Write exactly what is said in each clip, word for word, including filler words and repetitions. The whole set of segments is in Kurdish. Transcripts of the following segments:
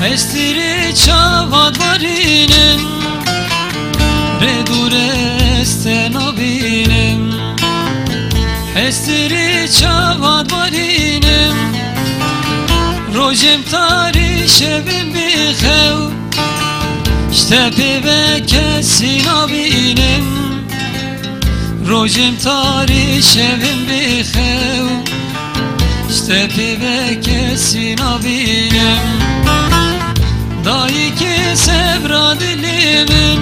Hestirê çavat barînin, rê dûr ez te nabînim. Hestirê çavat barînin, rojim tarî şevim bixew. Ji te pê ve kesî nabînim. Rojim tarî şevim bixew. Ji te pê ve kesî nabînim. Dayikê sebra dilê min,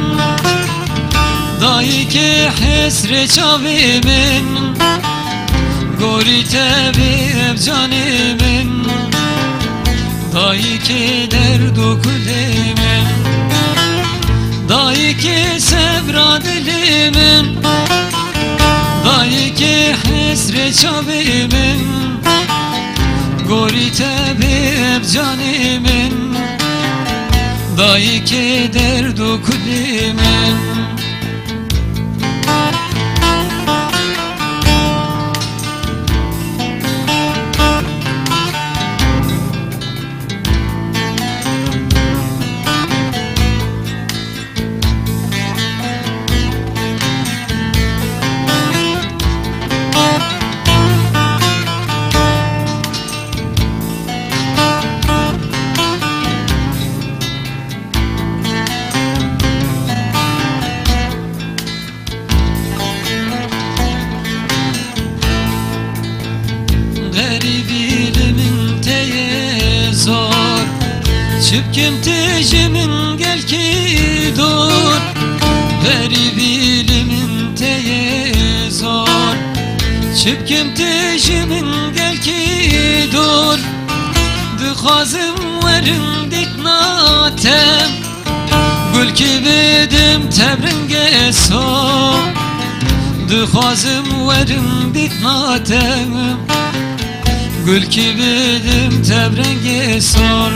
dayikê hesrê çavê min, gorî te bê ev canê min, dayikê derd û kulê min, dayikê sebra dilê min. Dayikê hesrê çavê min, gorî te bê ev canê min, dayikê derd û kulê min. Xerîbî li min teye zor, çi bikim tu ji min gelkî dûr. Xerîbî li min teye zor, çi bikim tu ji min gelkî dûr. Dixwazim werim dîtina te, gulkî bidim te bi rengê so. Dixwazim werim dîtina te, gulkî bidim te bi rengê sor.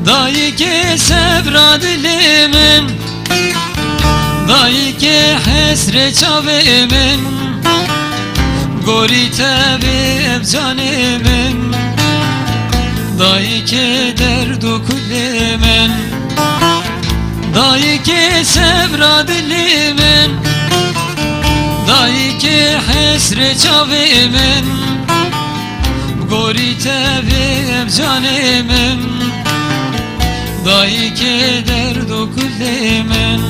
Dayikê sebra dilê min, dayikê hesrê çavê min, gorî te bê ev canê min, dayikê derd û kulê min, dayikê sebra dilê min, dayikê hesrê çavê min, gorî te bê ev canê min, dayikê derd û kulê min.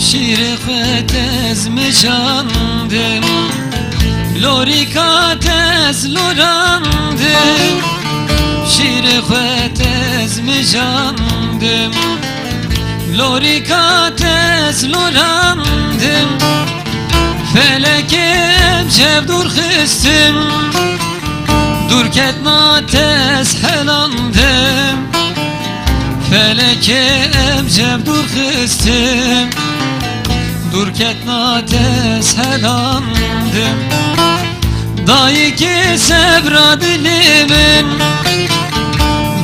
Şîrê xwe te ez mijandim, lorîka te ez lorandim. Şîrê xwe te ez mijandim, lorîka te ez lorandim. Felekê em ji hev dûr xistin, dûrketna te ez helandim. Kê em cev dûr xistim, dûr ketna te ez helandim. Dayikê sebra dilê min,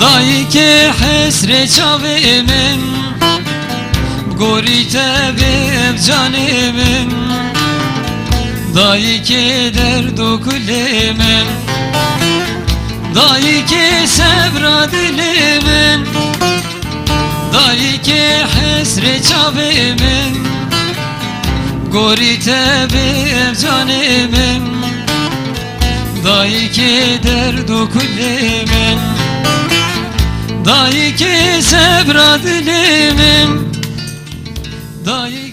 dayikê hesrê çavê min, bi gorî te bê ev canê min, dayikê derd û kulê min, dayikê sebra dilê min. Dayikê hesrê çavê min, gorî te bê ev canê min. Dayikê derd û kulê min, dayikê sebra dilê min. Dayikê